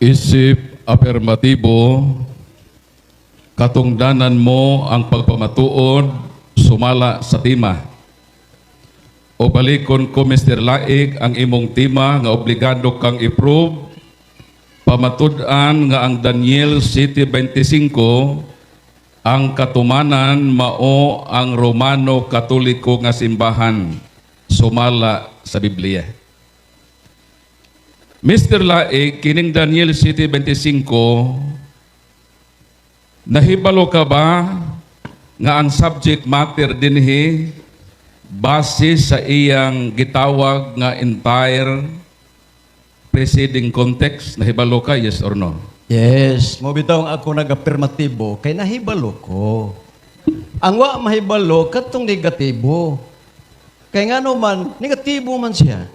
Isip apermatibo, katungdanan mo ang pagpamatuod sumala sa tema. O balikon ko, Mr. Laig, ang imong tema nga obligado kang i-prove pamatud-an nga ang Daniel 7:25, ang katumanan mao ang Romano Katoliko nga simbahan sumala sa Biblia. Mr. Laig, kining Daniel 7:25, nahibalo ka ba nga ang subject matter dinhi, base sa iyang gitawag nga entire preceding context, nahibalo ka, yes or no? Yes, mo bitaw ang ako nag-affirmatibo kay nahibalo ko. Ang wa mahibalo katong negatibo. Kay ngano man negatibo man siya.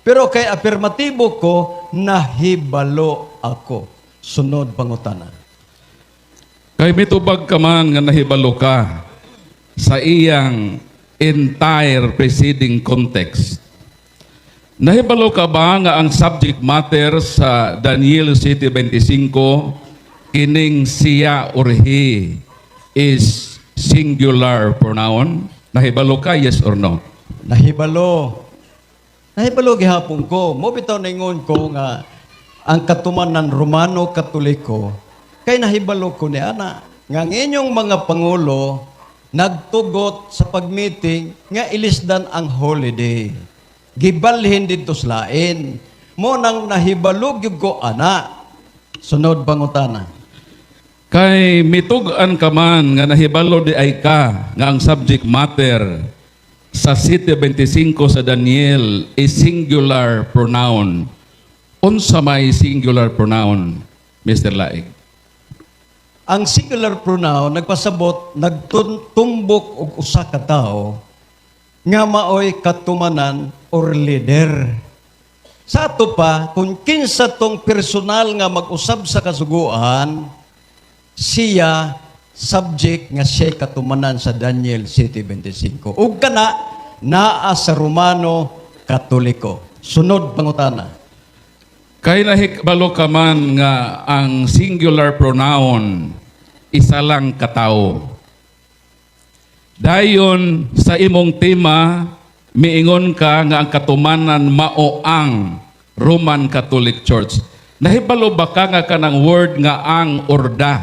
Pero kay affirmatibo ko, nahibalo ako. Sunod pangutana. Kay mitubag ka man nga nahibalo ka sa iyang entire preceding context. Nahibalo ka ba nga ang subject matter sa Daniel 7:25, kining siya or he is singular pronoun? Nahibalo ka, yes or no? Nahibalo. Nahibalo gihapon ko. Mo bitaw ningon ko nga ang katumanan Romano Katoliko kay nahibalo ko ni ana nga ang inyong mga pangulo nagtugot sa pagmeeting nga ilisdan ang holiday. Gibalhin didto sa lain. Mo nang nahibalo gyud ko ana. Sunod pangutana. Kay mitug-an ka man nga nahibalo di ay ka nga ang subject matter sa 7:25 sa Daniel is singular pronoun. Unsa may singular pronoun, Mr. Laig? Ang singular pronoun nagpasabot nagtumbok og usa ka tawo nga maoy katumanan or leader. Sa ato pa, kung kinsa tong personal nga mag-usab sa kasuguan, siya subject nga siya katumanan sa Daniel 7:25. Ug kana naa sa Romano Katoliko. Sunod pangutana. Kay nahibalo ka man nga ang singular pronoun isa lang katao. Dayon sa imong tema miingon ka nga ang katumanan mao ang Roman Catholic Church. Nahibalo ba ka nga kanang word nga ang or the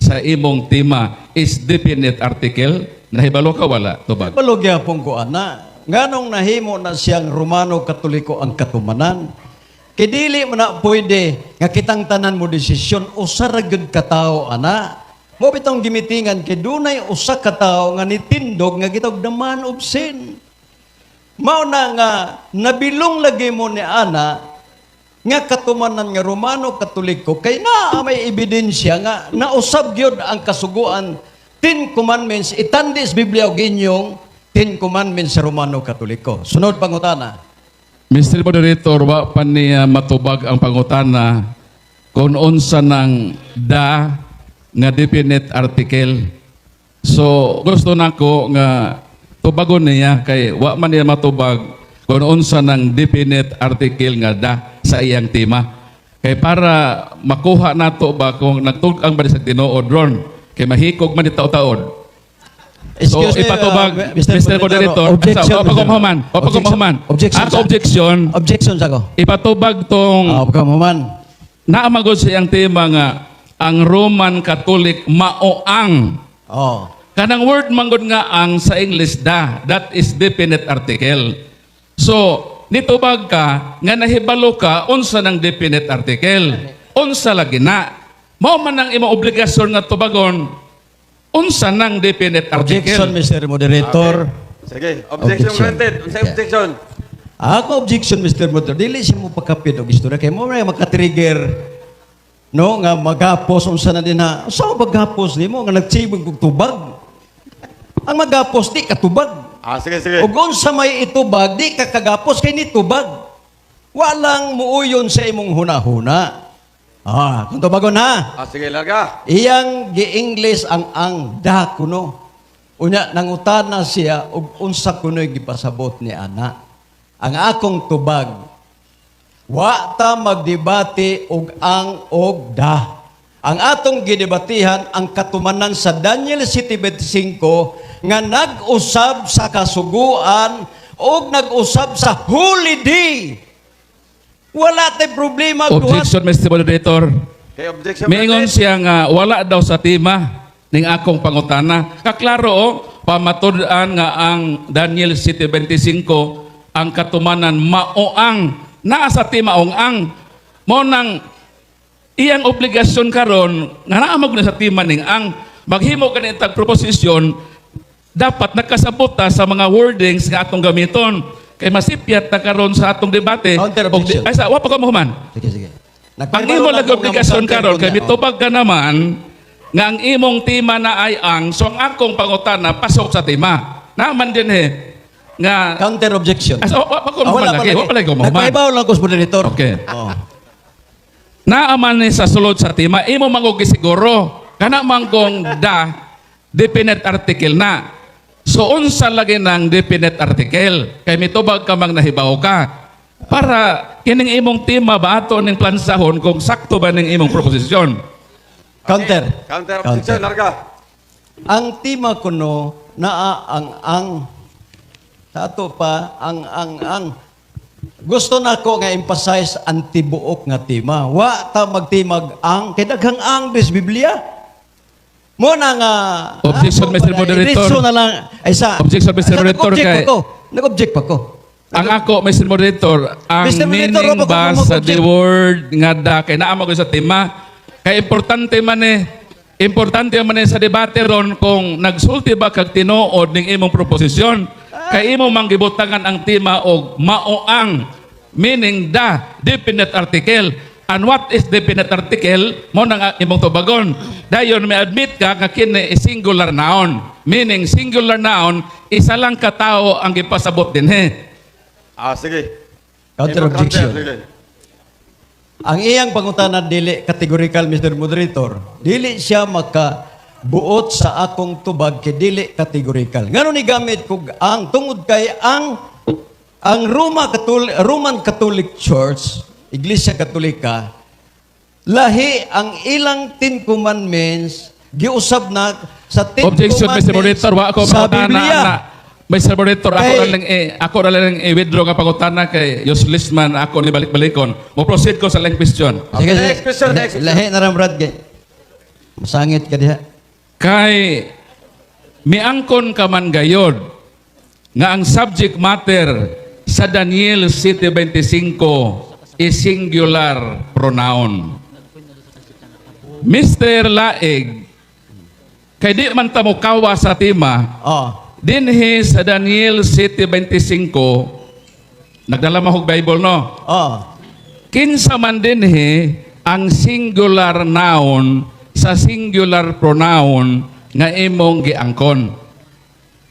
sa imong tema is definite article? Nahibalo ka, wala? Tubag. Nahibalo gyapon ko ana. Nganong nahimo na siyang Romano Katoliko ang katumanan? Kay dili man na pwede nga kitang tanan mo desisyon, usa ra gyud ka tawo ana. Mo bitong gimitingan kay dunay usa ka tawo nga nitindog nga gitawag the man of sin. Mao na nga nabilong lagi mo ni ana nga katumanan nga Romano Katoliko kay naa may ebidensya nga nausab gyud ang kasuguan, Ten Commandments, itandi sa Biblia og inyong Ten Commandments sa Romano Katoliko. Sunod pangutana. Mr. Moderator, wa pa niya matubag ang pangutana kung unsa ng the nga definite article. So, gusto nako nga tubagon niya kay wa man niya matubag kung unsa ng definite article nga the sa iyang tema. Kay para makuha nato ba kung nagtug-ang ba ni sa tinuod ron kay mahikog man ni taod-taod. So, Excuse me, ipatubag, Mr. Moderator, Objection. Sa, pagkumahuman, o pagkumahuman. Objection. Ako objection, Objection sa ko. Ipatubag tong Ah, pagkumahuman. Naamagod sa iyang tema nga ang Roman Catholic mao ang kanang word manggod nga ang sa English the, that is definite article. So nitubag ka nga nahibalo ka unsa ng definite article, unsa lagi na. Mao man ang imong obligasyon nga tubagon unsa ng definite Objection, article. Mr. Moderator. Sige, objection Objection. granted. Unsay objection? Ako objection, Mr. Moderator. Dili siya mo pagkapit og istorya kay mo may makatrigger no nga magapos unsa na din ha. Unsa man magapos nimo nga nagtsibog og tubag? Ang magapos di katubag. Ah, sige, sige. Ug unsa may itubag di ka kagapos kay nitubag. Walang muuyon sa imong hunahuna. Ah, kung tubagon ha. Ah, sige, larga. Iyang gi-English ang the kuno. Unya nangutana siya og unsa kuno'y gipasabot ni ana. Ang akong tubag, Wa ta magdebate og ang og da. Ang atong gidebatihan ang katumanan sa Daniel 7:25 nga nag-usab sa kasuguan og nag-usab sa holiday. Wala tay problema duhat. Objection, Mr. Moderator. Okay, objection. Miingon President. siya nga wala daw sa tema ning akong pangutana. Kaklaro oh, pamatud-an nga ang Daniel 7:25 ang katumanan mao ang naa sa tema ong ang mo nang iyang obligasyon karon nga naa mo na sa tema ning ang maghimo kani tag proposisyon, dapat nakasabot ta sa mga wordings nga atong gamiton kay masipyat ta karon sa atong debate. Counter objection. Ay sa wa pa ko mahuman. Sige, sige. Ang imo lang obligasyon karon kay mitubag ka naman nga ang imong tema na ay ang, so ang akong pangutana pasok sa tema. Naman din eh nga Counter objection. As, oh, wa pa ko Ah, mahuman lagi, wa pa lagi ko mahuman. Nagpahibaw lang ko sa moderator. Okay. Oh. Naaman ni sa sulod sa tema, imo mangugi siguro kana manggong da definite article na. So unsa lagi ng definite article? Kay mitubag ka mang nahibaw ka. Para kining imong tema ba ato ning plansahon kung sakto ba ning imong proposisyon. Counter. Counter objection, larga. Ang tema kuno naa ang sa ato pa ang gusto nako nga emphasize ang tibuok nga tema. Wa ta magtimag ang kay daghang ang bis Biblia. Mo na nga Objection, ako Mr. pa na, Moderator. diretso na lang ay sa Objection, Mr. Sa Moderator, nag-object pa ko. Nag-object pa ko. Ang ako, Mr. Moderator, ang Mr. Moderator, meaning wala ba ko sa mag-object. the word nga da, kay naa mo ko sa tema, kay importante man eh sa debate ron kung nagsulti ba kag tinuod ning imong proposisyon, kay imo manggibutangan ang tema og mao ang, meaning the definite article. And what is definite article? Mo nang imong tubagon. Dayon may admit ka nga kini is singular noun. Meaning singular noun, isa lang ka tao ang gipasabot dinhi. Ah, sige. Counter Imo objection. sige. Ang iyang pangutana dili categorical, Mr. Moderator. Dili siya maka buot sa akong tubag kay dili categorical. Ngano ni gamit kog ang tungod kay ang Roman Catholic Church, Iglesia Katolika, lahi ang ilang Ten Commandments giusab na sa Ten Objection, Mr. Commandments Moderator. Wa ako sa pangutana Biblia. na. Mr. Moderator, ako Kay- na lang ako na lang i-withdraw nga pangutana kay useless man ako ni balik-balikon. Mo proceed ko sa lang question. Sige, sige. Next question, next question. Lahi na ram Brad kay. Masangit ka diha. Kay miangkon ka man gayod nga ang subject matter sa Daniel 7:25 is singular pronoun. Mr. Laig, kay di man ta mokawa sa tema, Oh. dinhi sa Daniel 7:25, nagdala mo og Bible, no? Oh. Kinsa man dinhi ang singular noun sa singular pronoun nga imong giangkon?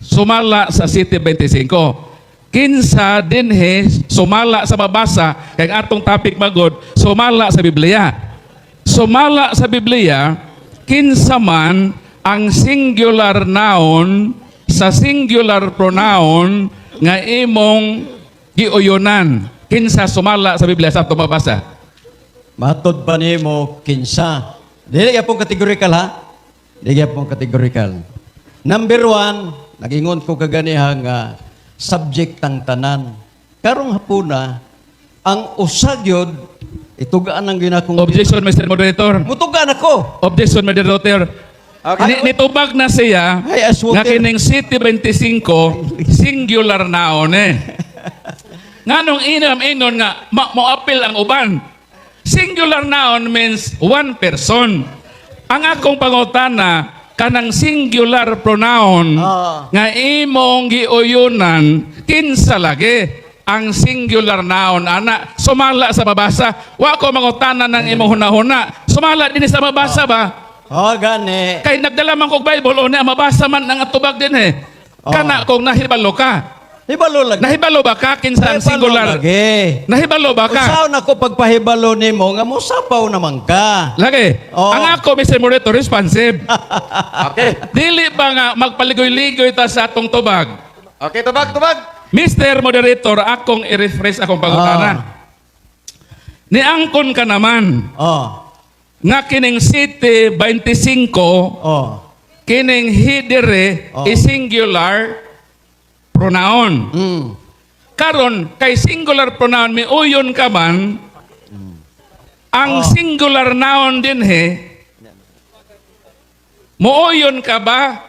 Sumala sa 7:25. Kinsa dinhi sumala sa mabasa kay ang atong topic magod sumala sa Biblia. Sumala sa Biblia, kinsa man ang singular noun sa singular pronoun nga imong giuyonan? Kinsa sumala sa Biblia sa atong mabasa? Matod pa nimo kinsa. Dili gyapon categorical ha. Dili gyapon categorical. Number one, nagingon ko kaganiha nga subject tang tanan. Karong hapuna, ang usa gyud itugaan ang ginakong Objection, Mr. Moderator. Mutugaan ako. Objection, Mr. Moderator. Okay. Nitubag na siya Ay, as nga water. kining 7:25 singular noun eh. Nganong inam inon nga moapil ang uban. Singular noun means one person. Ang akong pangutana kanang singular pronoun nga imong giuyunan, kinsa lagi ang singular noun ana sumala sa mabasa? Wa ko mangutana ng imong hunahuna, sumala din sa mabasa ba? Oh, gani. Kay nagdala man kog Bible o na mabasa man ang atubag din eh. Kana kung nahibalo ka. Hibalo lagi. Nahibalo ba ka kinsa ang Nahibalo singular? lagi. Nahibalo ba ka? Usaw na ko pagpahibalo nimo nga mosapaw naman ka. Lagi. Oo. Ang ako, Mr. Moreto, responsive. Okay. Dili ba nga magpaligoy-ligoy ta sa atong tubag? Okay, tubag, tubag. Mr. Moderator, akong i-refresh akong pangutana. Niangkon ka naman nga kining 7:25 kining "he" dire is singular pronoun. Karon kay singular pronoun, miuyon ka man ang singular noun dinhi, muuyon ka ba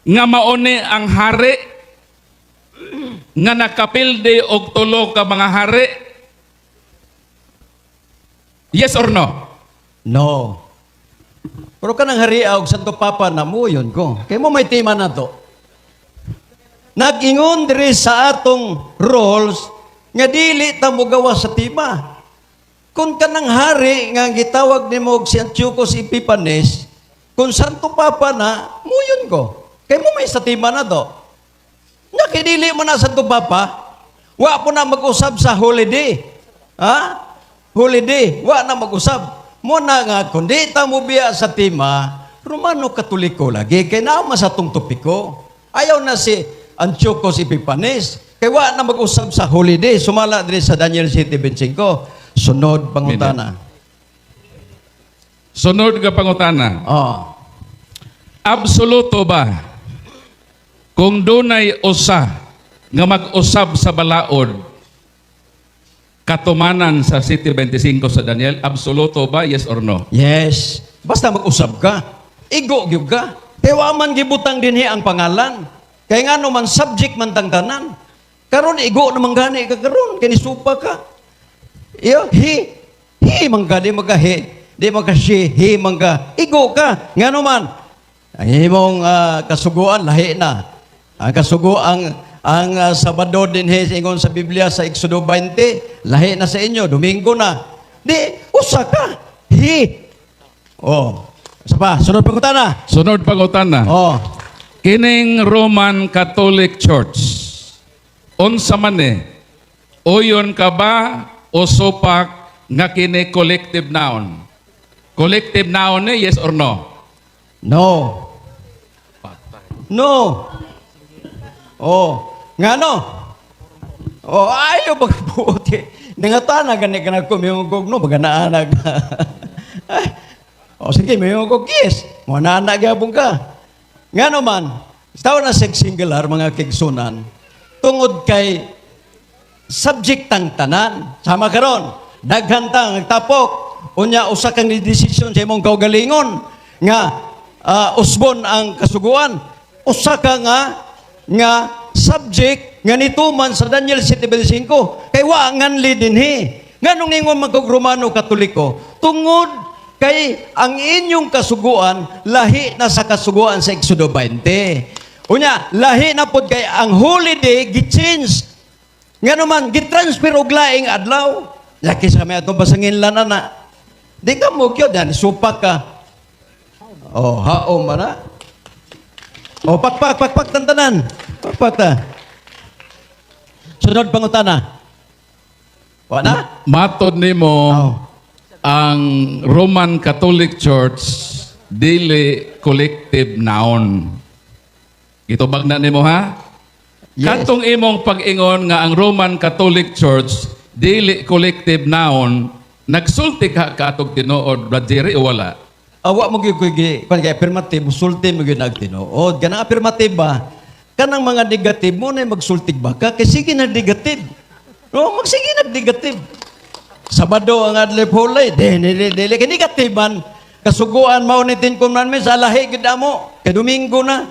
nga mauni ang hari nga nakapilde og tulo ka mga hari? Yes or no? No. Pero kanang hari og Santo Papa na mo yun ko. Kay mo may tema na to. Nag-ingon diri sa atong rules nga dili ta mogawas sa tema. Kung kanang hari nga gitawag nimo og si Antiochus Epiphanes, kung Santo Papa na, muyon ko. Kay mo may sa tema na to. Nya kay dili mo na Santo Papa, wa po na mag-usab sa holiday. Ha? Holiday, wa na mag-usab. Mo na nga kung di ta mo biya sa tema, Romano Katoliko lagi kay naa man sa tong topiko. Ayaw na si Antiochus Epiphanes. Kay wa na mag-usab sa holiday. Sumala diri sa Daniel 7:25. Sunod pangutana. Sunod nga pangutana. Oh. Absoluto ba kung dunay usa nga mag-usab sa balaod, katumanan sa 7:25 sa Daniel? Absoluto ba? Yes or no? Yes. Basta mag-usab ka. Igo gyud ka. Kay wa man gibutang dinhi ang pangalan. Kay ngano man, subject man tang tanan. Karon igo naman gani ka karon kay nisupa ka. Iyo, he. He man ka, di magka he. Di magka she, he man ka. Igo ka. Ngano man ang imong kasuguan lahi na. Ang kasuguan ang Sabado dinhi ingon sa Biblia sa Exodo 20, lahi na sa inyo, Domingo na. Di usa ka. He. Oh. Isa pa, sunod pangutana. Sunod pangutana. Oh. Kining Roman Catholic Church, unsa man ni? Uyon ka ba o supak nga kini collective noun? Collective noun ni, yes or no? No. No. Oh, ngano? Oh, ayo pagbuot. Nangatana gani ka ko miyungkog no, baga naanag. Ay, oh, sige, miyungkog, yes. Mo na gyapon ka. Ngano man, tawo na sa singular, mga kigsunan, tungod kay subject tang tanan. Sama karon, daghan tang nagtapok. Unya usa kang desisyon sa imong kaugalingon nga usbon ang kasuguan. Usa ka nga subject nga nituman sa Daniel 7:25 kay wa nganli dinhi. Nganong ningon man kog Romano Katoliko? Tungod kay ang inyong kasuguan lahi na sa kasuguan sa Exodo 20. Unya, lahi na pod kay ang holiday gi-change. Nga naman, gitransfer og laing adlaw. Laki sa may atong basangin lan ana. Di ka mo gyud yan, supak ka. Oh, haom ba na? Oh, pakpak, pakpak tantanan. Pakpak ta. Sunod pangutana. Wa na? Matod nimo Oh. ang Roman Catholic Church dili collective noun. Gitubag na nimo, ha? Yes. Katong imong pag-ingon nga ang Roman Catholic Church dili collective noun, nagsulti ka katog tinuod, Brad Jerry, o wala? Awa mo gyud ko gi kon kay affirmative, musulti mo gyud nag tinuod. Kanang affirmative ba? Kanang mga negative mo na magsultig ba ka? Kay sige na negative. No, magsige na negative. Sabado ang adlip hulay, dili dili kay negative man. Kasuguan mao ni Ten Commandments, alahi gid amo. Kay Domingo na.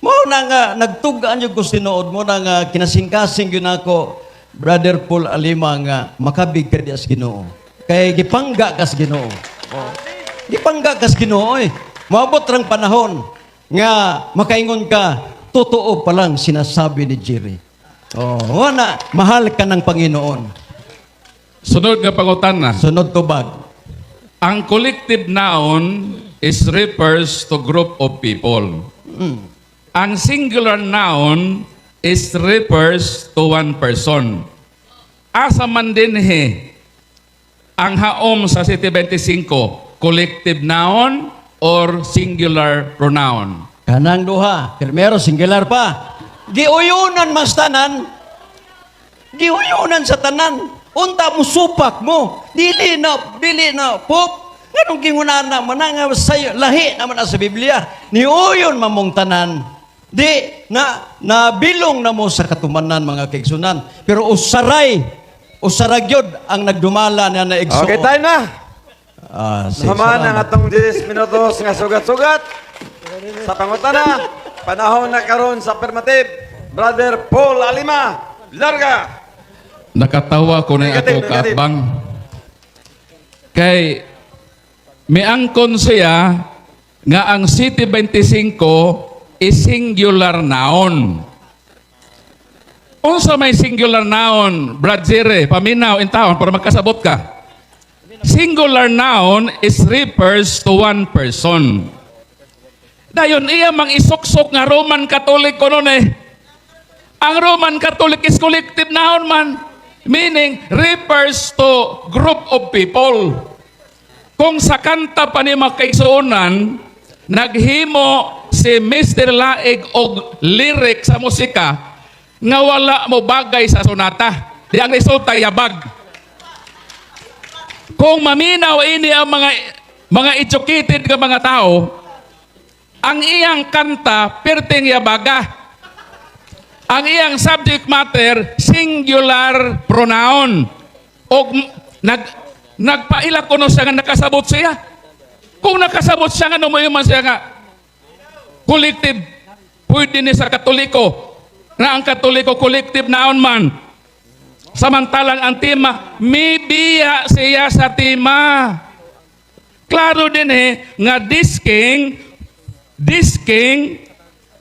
Mao na nga nagtug-an jud ko sa tinuod mo na nga kinasingkasing gyud nako, Brother Paul Alima, nga makabig ka diya sa Ginoo. Kay gipangga ka sa Ginoo. Gipangga ka sa Ginoo eh. Moabot rang panahon nga makaingon ka, totoo palang sinasabi ni Jerry. Oh, wala, mahal ka ng Panginoon. Sunod nga pangutana. Sunod tubag. Ang collective noun is refers to group of people. Ang singular noun is refers to one person. Asa man dinhi ang haom sa 7:25, collective noun or singular pronoun? Kanang duha, primero singular pa. Giuyunan mas tanan. Giuyunan sa tanan. Unta mo supak mo. Dili na, dili na, Pope. Nganong gingunana man na nga sayo, lahi naman na sa Biblia. Niuyon mamong tanan. Di na nabilong na mo sa katumanan, mga kaigsunan. Pero usaray, usara gyud ang nagdumala na naigsuon. Okay, time na. Ah, sige, Naman ang salamat. atong 10 minutos nga sugat-sugat. Sa pangutana, panahon na karon sa affirmative. Brother Paul Alima, larga. Nakatawa ko na ako Negative, negative. kaatbang. Kay miangkon siya nga ang City 25 is singular noun. Unsa may singular noun, Brad Zere, paminaw in taon para magkasabot ka. Singular noun is refers to one person. Dayon iya mang isuksok nga Roman Catholic kuno eh. Ang Roman Catholic is collective noun man. Meaning, refers to group of people. Kung sa kanta pa ni makaigsuonan, naghimo si Mr. Laig og lyric sa musika nga wala mo bagay sa sonata. Di ang resulta yabag. Kung maminaw ini ang mga educated nga mga tao, ang iyang kanta perting yabaga. Ang iyang subject matter singular pronoun. Og nagpaila kuno siya nga nakasabot siya. Kung nakasabot siya nga mo man siya nga collective, pwede ni sa Katoliko na ang Katoliko collective noun man. Samantalang ang tema, mibiya siya sa tema. Klaro din eh, nga this king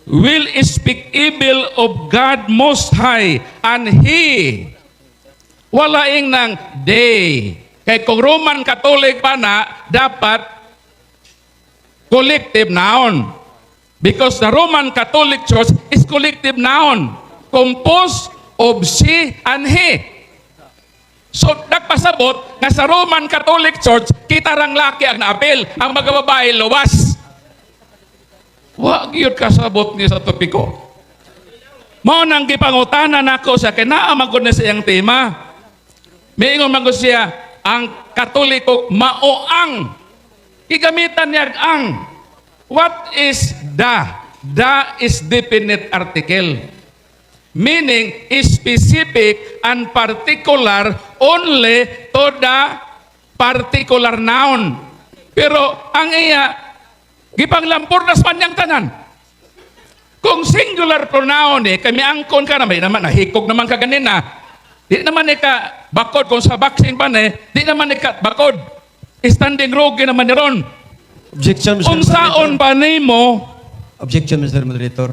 will speak evil of God Most High and he, walaing ng they. Kay kung Roman Catholic pa na, dapat collective noun. Because the Roman Catholic Church is collective noun composed of she and he. So, nagpasabot nga sa Roman Catholic Church, kita rang laki ang naapil, ang mga babae luwas. Wa gyud kasabot ni sa topiko. Mao nang gipangutana nako sa kay naa man gud na sa iyang tema. Miingon man gud siya ang Katoliko mao ang gigamitan niya ang. What is the? The is definite article. Meaning specific and particular only to the particular noun. Pero ang iya gipanglampurnas man niyang tanan. Kung singular pronoun eh, kami angkon ka na, may naman, nahikog naman ka ganina. Di naman eh ka bakod, kung sa boxing pa na eh, di naman eh ka bakod. Standing rogue naman ni ron. Objection, Mr. Unsaon Moderator. pa nimo? Objection, Mr. Moderator.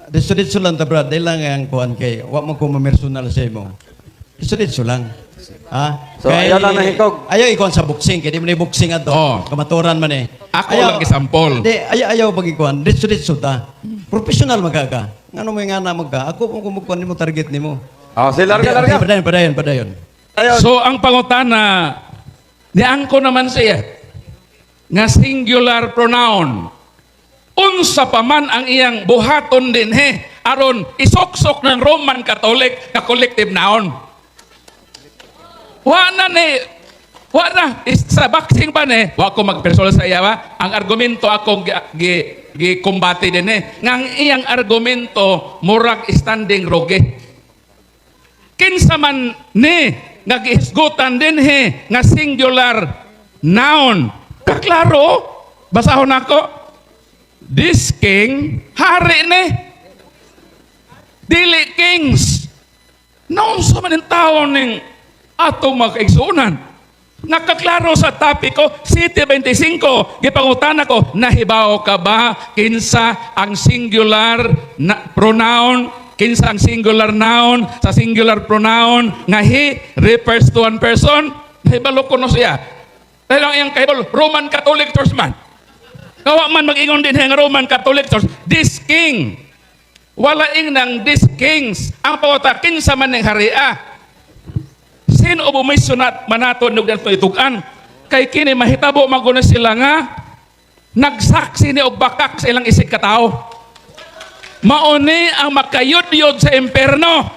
Diretso-diretso lang ta, Brad. Dahil lang ang kuan kay wa mo ko mamersonal sa imo. Diretso-diretso lang. Ha? So, ayaw lang nahikog. Ayaw ikuan sa boxing. Kaya di mo na boxing ato. Oo. Kamaturan man eh. Ako lang gisampol. Di, ayaw, ayaw pag ikuan. Diretso-diretso ta. Professional magka ka. Ngano mo nga na magka? Ako kung kumukuan nimo target nimo. Oh, si larga, larga. Padayon, padayon, padayon. Ayun. So ang pangutana, niangko naman siya nga singular pronoun. Unsa pa man ang iyang buhaton din he aron isuksok ng Roman Catholic nga collective noun. Wa na ni wa na is, sa boxing pa ni wa ko magpersonal sa iya ba ang argumento akong gi, gi, gi kumbate din eh nga ang iyang argumento murag standing rogue. Kinsa man ni nga gihisgutan din he nga singular noun. Kaklaro, basahon ako. This king, hari ni. Dili kings. Naunsa man ang tao ning atong mga kaigsuonan. Nakaklaro sa topiko, City 25, gipangutana ko, nahibaw ka ba kinsa ang singular na pronoun, kinsa ang singular noun sa singular pronoun nga he refers to one person? Nahibalo ko no siya. Dahil ang iyang kahibalo, Roman Catholic Church man. Kawa man mag-ingon din nga Roman Catholic Church, this king. Wala ing nang this kings. Ang pangutana, kinsa man ning haria. Sino bumisunat manato nog danto itugan? Kay kini mahitabo man sila nga nagsaksi ni og bakak sa ilang isig katao. Mauni ang makayudyod sa imperno.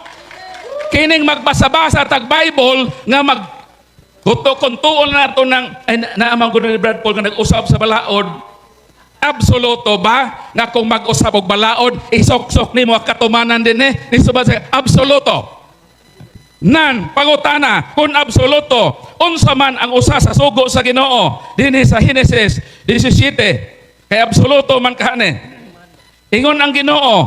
Kining magbasa-basa tag Bible nga mag kuto kung tuon nato ng ay naamang ko ni Brad Paul nga nag-usab sa balaod. Absoluto ba nga kung mag-usab og balaod, isoksok nimo ang katumanan din eh? Ni suba sa absoluto. Nan pangutana, kung absoluto, unsa man ang usa sa sugo sa Ginoo dinhi sa Henesis 17? Kay absoluto man kahane. Ingon ang Ginoo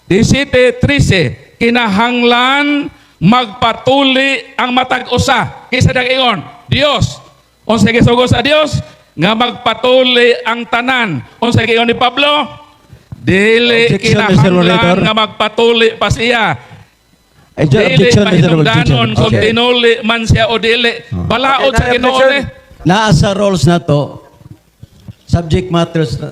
17:13, kinahanglan magpatuli ang matag usa. Kinsa ingon? Dios. Unsa gisugo sa Dios? Nga magpatuli ang tanan. Unsa giingon ni Pablo? Dili Objection, Mr. kinahanglan Moderator. nga magpatuli pa siya. Ay, Dili objection, Mr. mahinungdanon Objection. kung tinuli man siya o dili. Balaod Okay, sa na Ginoo objection. ni. Naa sa rules na to, subject matters na,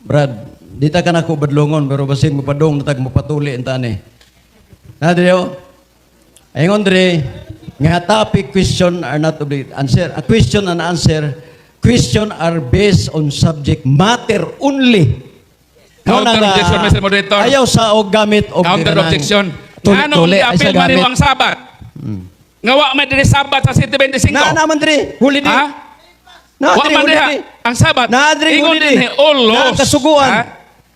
Brad, di ta ka nako badlongon, pero basig mapadong na tag mapatuli ang tani. Na dire oh. Ingon dire, nga topic question are not obligated. Answer, a question and answer, question are based on subject matter only. Counter Mao na nga, objection, Mr. Moderator. Ayaw sa og gamit og Counter kanang objection. tuli-tuli, Anong ay sa i-appeal man gamit. nimo ang Sabat? Nga wa man diri Sabat sa 7:25. Na naman dire, holiday. Ha? Na Wa dire, man diha holiday. ang Sabat. Na dire, Ingon holiday. dinhi, all Na laws. kasuguan. Ha?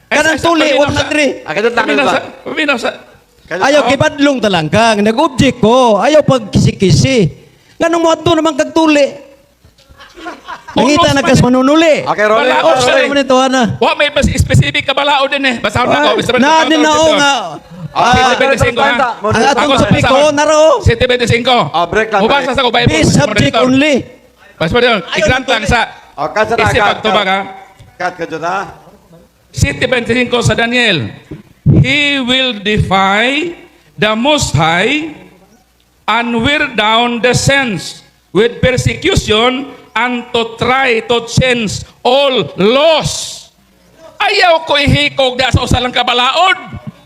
Ay, Kanang tuli, wa na dire. Ah, kadot lang, Paminaw ba? paminaw sa Ayaw kibadlong talang ka. Nag-object ko. Ayaw pag kisi-kisi. Nganong mo adto naman kag tuli? Nangita na kas manunuli. Okay, Rolly. Balaod Oh, siya sa Rolly. man ito ana. Wa may specific ka balaod din eh. Basahon na ko, Mr. Na din na o nga. Okay, Ah, 7:25 ha. ang atong Ako sa topic ko naro. 7:25. Ah, break lang, Mubasa break. sa ko Bible. Be Mr. subject Moderator. only. Basta mo yun, Ayaw i-grant ng lang tuli. sa Oh, cut sa na, isip cut, pagtubag cut. ha. Cut ka dyan, ha? 7:25 sa Daniel. He will defy the Most High and wear down the saints with persecution and to try to change all laws. Ayaw ko ihikog da sa usa lang ka balaod.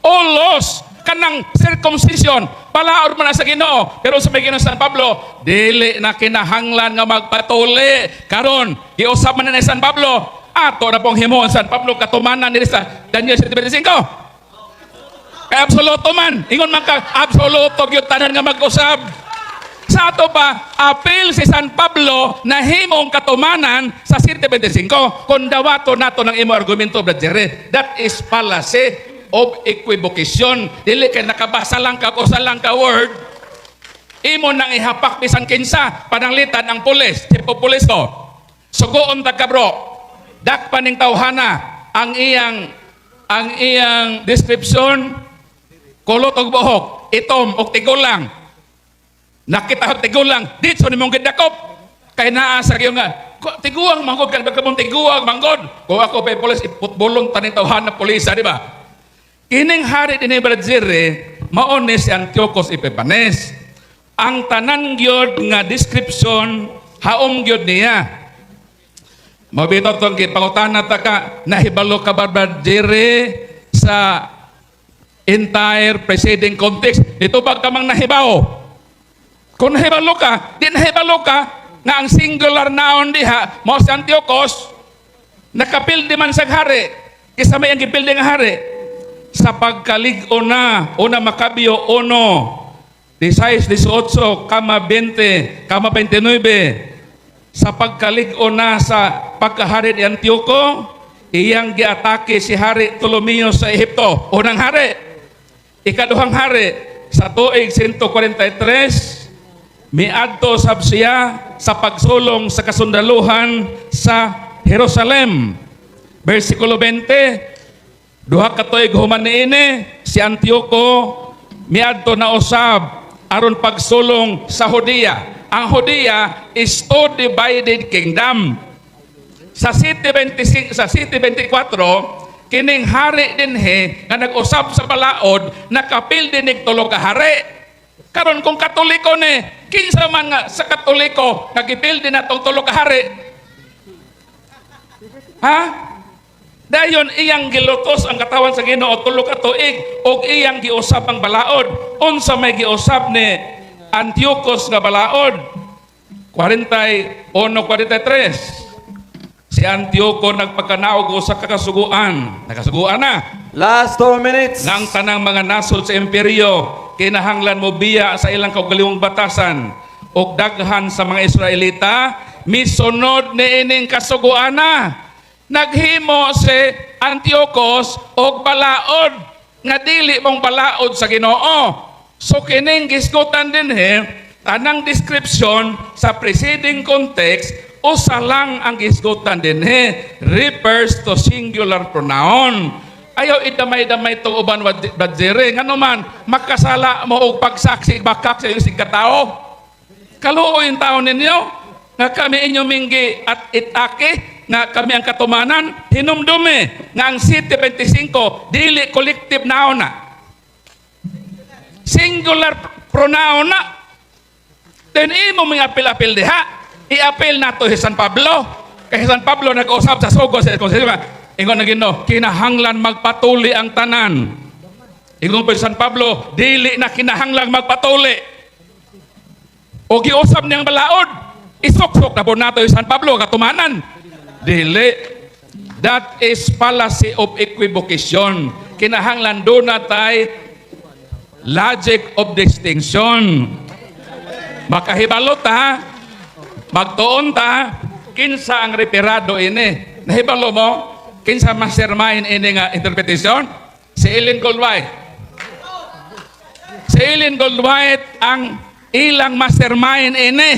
All laws kanang circumcision, balaod man na sa Ginoo, pero sa may Ginoo San Pablo, dili na kinahanglan nga magpatuli. Karon giusab man na ni San Pablo, ato na pong himuon San Pablo katumanan nila sa Daniel 7:25. Kay absoluto man, ingon man ka absoluto gyud tanan nga mag-usab. Sa ato pa, apil si San Pablo na himong katumanan sa 7:25. Kung dawato nato ng imo argumento, Brad Jerry, that is fallacy of equivocation. Dili kay nakabasa lang ka usa lang ka word, imo nang ihapak bisan kinsa. Pananglitan ang pulis, tipo pulis ko. Sugoon ta ka, bro. Dakpan ning tawhana ang iyang description, kulot og buhok, itom og tigulang. Nakita og tigulang, ditso nimong gidakop. Kay naa sa iyo nga tiguang manggod kan kamong tiguang manggod. Kung ako pa pulis, iputbolong taning tawhana pulisa, di ba? Kining hari dinhi, Brad Jerry, mao ni si Antiochus Epiphanes. Ang tanan gyud nga description haom gyud niya. Mabito tong gipangutana ta ka, nahibalo ka ba, Brad Jerry, sa entire preceding context? Dito ba ka mang nahibaw? Kung nahibalo ka, di nahibalo ka nga ang singular noun diha mao si Antiochus, nakapildi man sa hari. Kisa may ang gipildi nga hari. Sa pagkalig-on na, Una Macabeo 1, 16, 18, kama 20, kama 29. Sa pagkalig-on na sa pagkahari ni Antioco, iyang giatake si Hari Ptolomeo sa Ehipto. Unang hari. Ikaduhang hari, sa tuig 143, miadto sab siya sa pagsulong sa kasundaluhan sa Jerusalem. Versikulo 20, duha ka tuig human niini, si Antioco miadto na usab aron pagsulong sa Judea. Ang Judea is two divided kingdom. Sa 7:26, sa 7:24, kining hari dinhi nga nag-usab sa balaod, nakapildi nig tulo ka hari. Karon kung Katoliko ni, kinsa man nga sa Katoliko nga gipildi natong tulo ka hari? Ha? Dayon iyang gilutos ang katawan sa Ginoo tulo ka tuig ug iyang giusab ang balaod. Unsa may giusab ni Antiochus nga balaod? 41:43. Si Antioco nagpakanaog usa ka kasuguan. Nakasuguan na. Last 2 minutes. Nang tanang mga nasod sa imperyo. Kinahanglan mo biya sa ilang kaugalingong batasan og daghan sa mga Israelita misunod niining kasuguana. Naghimo si Antiochus og balaod nga dili mong balaod sa Ginoo. So kining gisgutan dinhi, tanang description sa preceding context, usa lang ang gisgutan dinhi, refers to singular pronoun. Ayaw idamay-damay itong uban, Brad Jerry. Ngano man, makasala mo og pagsaksi bakak sa iyong katao. Kaluoy yung tao ninyo nga kami inyo minggi at itake nga kami ang katumanan. Hinumdumi nga ang 7:25 dili collective noun na. Singular pronoun na. Then imo mga apil-apil diha. I-apil nato si San Pablo. Kay San Pablo nag-usab sa sugo sa konsilyo. Ingon na Ginoo, kinahanglan magpatuli ang tanan. Ingon pa si San Pablo, dili na kinahanglan magpatuli. O giusab niyang balaod. Isuksok na po nato yung San Pablo, katumanan. Dili. That is fallacy of equivocation. Kinahanglan doon na tay logic of distinction. Makahibalo ta, magtuon ta, kinsa ang referado ini. Nahibalo mo, kinsa mastermind ini nga interpretation? Si Ellen Goldwhite. Si Ellen Goldwhite ang ilang mastermind ini.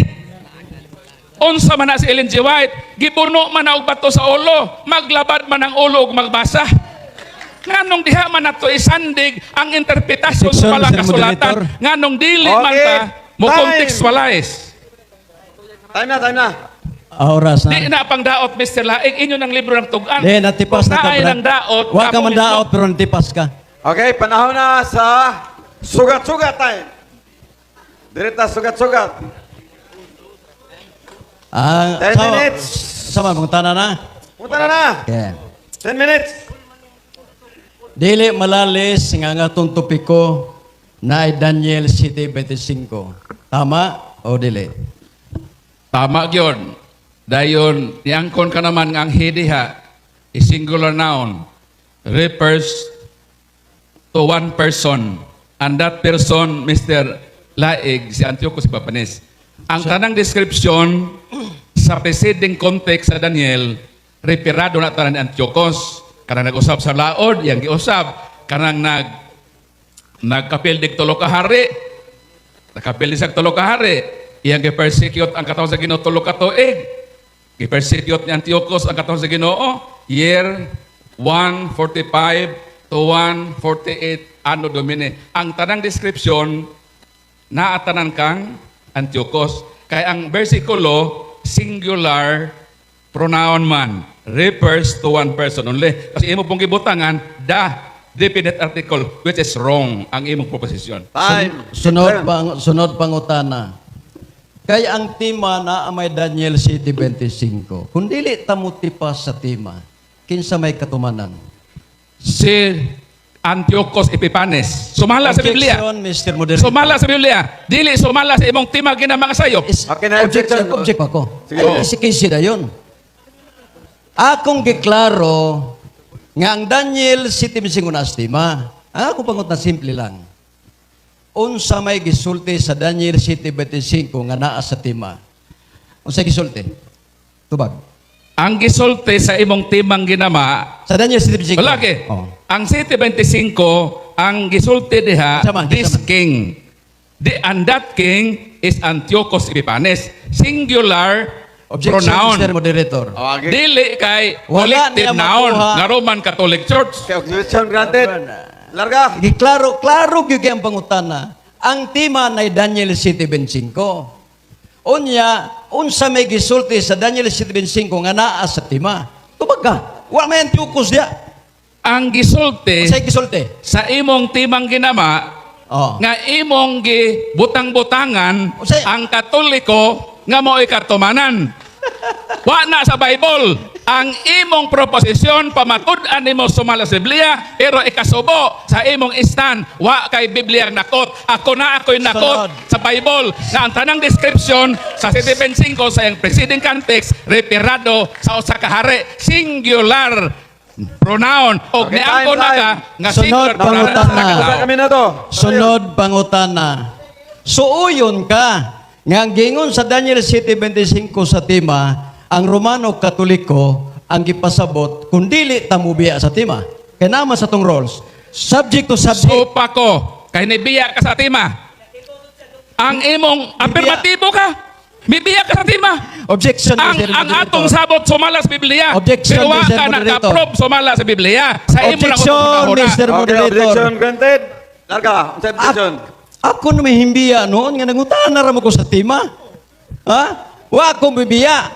Unsa man na si Ellen G. White, gibuno man na og bato sa ulo, maglabad man ang ulo ug magbasa. Nganong diha man nato isandig ang interpretasyon sa Section, palang Mr. kasulatan? Moderator. Nganong dili man Okay. ta mo Time. contextualize. Time na, time na. Ah, oras Di na. na pang daot, Mr. Laing, inyo ng libro ng tugan. Di, natipas na ka, Kung naay Brad. ng daot, Wa ka kamo man mismo. daot, pero natipas ka. Okay, panahon na sa sugat-sugat time. Direta sugat-sugat. Ah, 10 minutes. Sama, mangutana na. Punta na na. Okay. 10 minutes. Dili malalis nga nga atong topiko na ay Daniel 7:25. Tama o dili? Tama gyud. Dayon, niangkon ka naman nga ang he diha is singular noun, refers to one person. And that person, Mr. Laig, si Antiochus Epiphanes. Ang tanang description sa preceding context sa Daniel, referado na tanan ni Antiochus. Kanang nag-usab sa laod, yang giusab. Kanang nagkapildig tulo ka hari, nakapildi sa tulo ka hari, iyang gi-persecute ang katawhan sa Ginoo 3 ka tuig. Gi-persecute ni Antiochus ang katawhan sa Ginoo year 145 to 148 Anno Domini. Ang tanang description naatanan kang Antiochus. Kay ang versikulo singular pronoun man, refers to one person only. Kasi imo pong gibutangan the definite article, which is wrong ang imong proposition. Time. Sunod pang sunod pangutana. Kay ang tema na may Daniel 7:25. Kung dili ta motipas sa tema, kinsa may katumanan? Si Antiochus Epiphanes. Sumala sa Biblia. Objection, Mr. Moderator. Sumala sa Biblia. Dili sumala sa imong tema ginamang sayop. Is, Okay na, objection, objection. object pa ko. Sige. Ay, si Casey na yun. Akong giklaro nga ang Daniel 7:25 na tema. Ang akong pangut na simple lang. Unsa may gisulti sa Daniel 7:25 nga naa sa tema? Unsa gisulti? Tubag. Ang gisulti sa imong timang ginama, Sa Daniel 7:25. wala ke. Oh. Ang 7:25, ang gisulti diha, Kinsa man, this kinsa man. king. And that king is Antiochus Epiphanes. Singular Objection, pronoun. Mr. Moderator. Oh, okay. Dili kay Wala collective niya noun makuha. nga Roman Catholic Church. Okay, objection granted. Larga. Giklaro, klaro gyud kay ang pangutana. Ang tema na Daniel 7:25. Unya, unsa may gisulti sa Daniel 7:25 nga naa sa tema? Tubag ka. Wa may Antiochus diya. Ang gisulti Unsay gisulti? sa imong timang ginama Oh. nga imong gibutang-butangan ang Katoliko nga mo'y katumanan. Wa na sa Bible. Ang imong proposisyon pamatud-an nimo sumala sa Biblia, pero ikasubo sa imong istan wa kay Biblia ang nakot. Ako na ako'y nakot Sunod. sa Bible na ang tanang description sa 7:25 sa iyang preceding context referado sa usa ka hari, singular Pronoun. Og Okay, niangko time, na ka time. nga Sunod, singular pronoun pangutana. sa Usa katao. ka minuto. Sunod pangutana. Suuyon ka nga ang gingon sa Daniel 7:25 sa tema, ang Romano Katoliko ang gipasabot kung dili ta mubiya sa tema. Kay naman sa tong roles. Subject to subject. Sopa ko. Kay nibiya ka sa tema. Ang imong apirmatibo ka. Mibiya ka sa tema. Objection, Ang Mr. ang Moderator. atong sabot sumala sa Biblia. Objection, Pero wa Mr. ka Moderator. nakaprove sumala sa Biblia. Sa imo lang Objection, ako Mr. Okay, Moderator. objection granted. Larga, unsa objection? Ako na may himbiya noon nga nangutana ra mo ko sa tema. Ha? Wa ko bibiya.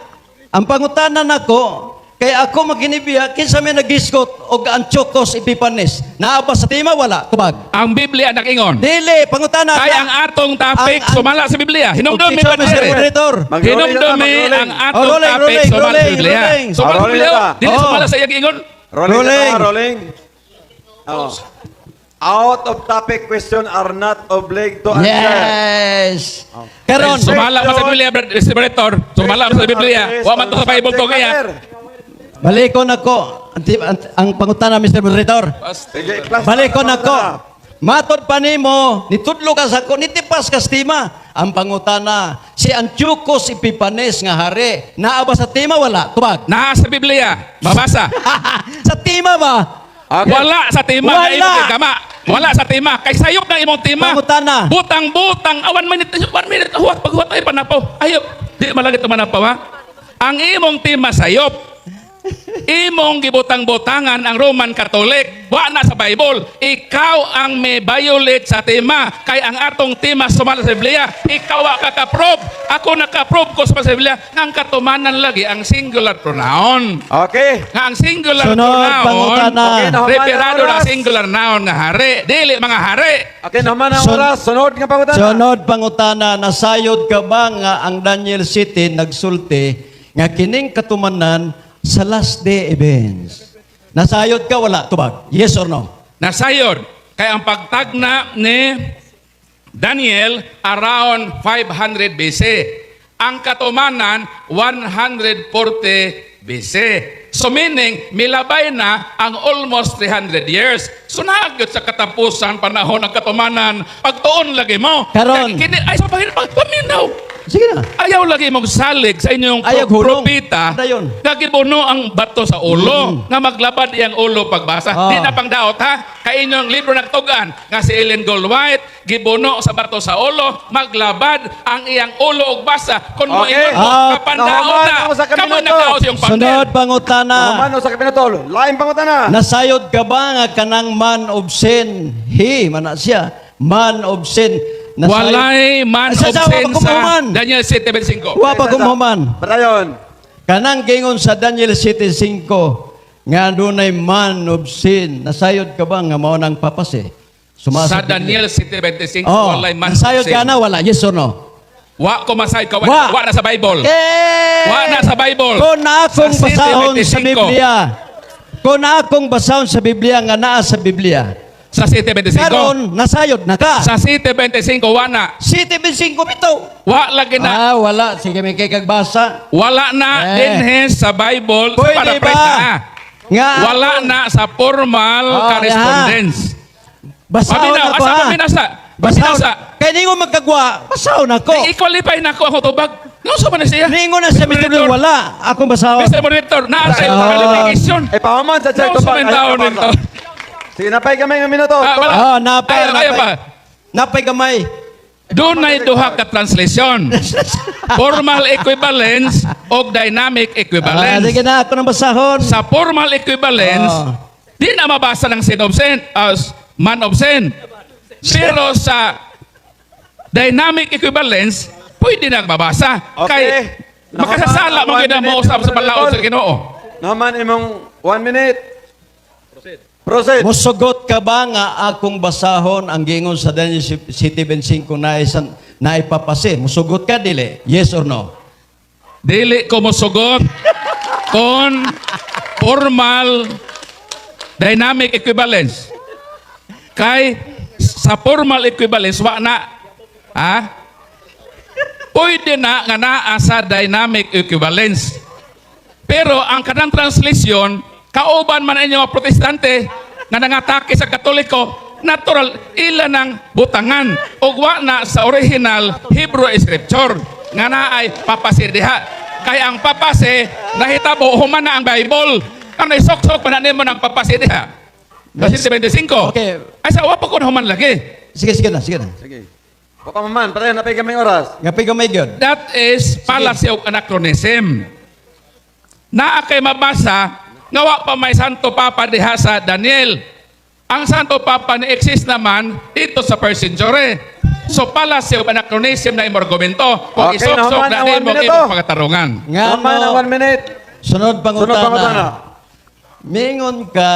Ang pangutana nako kay ako maginibiya kinsa may nagisgot og Antiochus Epiphanes. Naa ba sa tema wala? Tubag. Ang Biblia nagingon. Dili pangutana. Kay ang atong topic sumala sa Biblia. Hinumdum mi Objection, Mr. Padre. Moderator. Mag-rolling na, Hinumdum mi mag-rolling. ang Oh, atong rolling, topic rolling, sumala sa rolling, Biblia. rolling. Sumala Oh, sa rolling Biblia. na. Dili Oh. sumala sa iyang ingon. Rolling, Rolling. na, rolling. Oh. Out of topic question are not obliged to answer. Yes. Karon, Sumala man sa Biblia, Brad- Mr. Moderator. Sumala man sa Biblia. Wa man to sa Bible to kaya. balikon ako ang pangutana, Mr. Moderator. Sige, plus- Balikon ako. Matod pa nimo, nitudlo ka sa ko, nitipas ka sa tema. Ang pangutana, si Antiochus Epiphanes nga hari, naa ba sa tema wala? Tubag. Naa sa Biblia. Mabasa. Sa tema ba? Okay. Wala sa tema Wala. nga imong gama. Wala sa tema. Kay sayop na imong tema. Pangutana. Butang-butang. Ah, 1 minute. 1 minute. Huwat paghuwat ay panapaw. Ayop. Di malagit manapaw ha. Ang imong tema sayop. Imong gibutang-butangan ang Roman Catholic. Wa na sa Bible. Ikaw ang may violate sa tema. Kay ang atong tema sumala sa Biblia. Ikaw wa ka ka-prove. Ako naka-prove ko sumala sa Biblia. Nga ang katumanan lagi ang singular pronoun. Okay. Nga ang singular Sunod, pronoun, pangutana. Okay, nahuman ang referado na oras. singular noun nga hari. Dili mga hari. Okay, nahuman ang oras. Sunod nga pangutana. Sunod pangutana, nasayod ka ba nga ang Daniel 7 nagsulti nga kining katumanan sa last day events? Nasayod ka wala? Tubag. Yes or no? Nasayod. Kay ang pagtagna ni Daniel around 500 BC. Ang katumanan 140 BC. So meaning, milabay na ang almost 300 years. So naagyot sa katapusan panahon ng katumanan, pagtuon lagi mo. Karon. Kay kini, ay, sa pag, paminaw. Sige na. Ayaw lagi mong salig sa inyong Ayaw hulong. propeta Dayon. nga gibuno ang bato sa ulo, nga maglabad iyang ulo pagbasa. Di na pang daot ha. Kay inyong libro nagtugan nga si Ellen Goldwhite gibuno sa bato sa ulo, maglabad ang iyang ulo og basa. Kung mo Okay. ingon mo, kapandaot Nahuman na. ako sa Kamo kamino to. nagkaos yung Sunod pangil. pangutana. Nahuman sa kapinatol. Lain pangutana. Nasayod ka ba nga kanang man of sin? He, man na siya. Man of sin. Nasayod- Walay man Ay, of sa- sin wa pa sa kumuhuman. Daniel 7:5. Wa pa kumuhuman. Padayon. Kanang gingon sa Daniel 7:5 nga dunay man of sin. Nasayod ka ba nga mao nang papase? Sumasa Sa Daniel 7:25 Oh, walay man of nasayod sin. ka na wala? Yes or no? Wa ko masayod ka Wa. wa na sa Bible. Eh! Wa na sa Bible. Kung na akong Sa basahon sa 7:25. Biblia. Kung na akong basahon sa Biblia nga naa sa Biblia. Sa 7:25. Karon nasayod na ka. Sa 7:25 wa na. 7:25 bitaw. Wa lagi na. Ah, wala. Sige, may kay kagbasa. Wala na Eh. dinhe sa Bible sa Pwede paraphrase ba? na. Nga, Wala na sa formal Oh, correspondence. Basahon Paminaw, ako asa ha. paminasa? Basahon. Paminasa. Kaya ningo magkagwa, basahon ako. I-qualify na ako ang tubag. Ano sa man siya? Ningo na siya, Mr. Monitor. Wala. Akong basahon. Mr. Monitor, naa sa Basahon. qualification. Eh, pahuman sa check Ano sa man taon nito? Sige, napay kami ng minuto. Ah, wala. Ah, napay, Ayaw, ayaw napay. pa. Napay gamay. Doon ay duha ka translation. Formal equivalence o dynamic Ah, equivalence. sige na, ako nang basahon. Sa formal equivalence, di na mabasa ng sin of sin, as man of sin. Pero sa dynamic equivalence, pwede na mabasa. Okay. Kay makasasala mo One gina mo minute, usab sa palaod sa Ginoo. Nahuman imong 1 minute. Proceed. Proceed. Musugot ka ba nga akong basahon ang gingon sa Daniel 7:25 na isan na ipapase? Musugot ka dili? Yes or no? Dili ko mosugot kon formal dynamic equivalence. Kay sa formal equivalence wa na ha? Pwede na nga naa sa dynamic equivalence. Pero ang kanang translation Kauban man inyo mga Protestante nga nangatake sa Katoliko, natural ila ng butangan ug wa na sa original Hebrew scripture nga naay papacy diha. Kay ang papacy nahitabo human na ang Bible. Ano, isuksok pa na nimo ng papacy diha? Kasi 25. Okay. Ay sa wa pa ko human lagi. Sige, sige na, sige na. Sige. Baka maman, patayon na pa kaming oras. Nga pa gamay gyud. That is fallacy of anachronism. Naa kay mabasa nga wa pa may Santo Papa diha sa Daniel. Ang Santo Papa ni exist naman dito sa first century. So fallacy of anachronism na imong argumento. Kung Okay, isuksok nahuman na ang one nimo minute, imong oh. pagatarungan. Nga Nahuman ang no, 1 minute. sunod Sunod pangutana. pangutana. Mingon ka,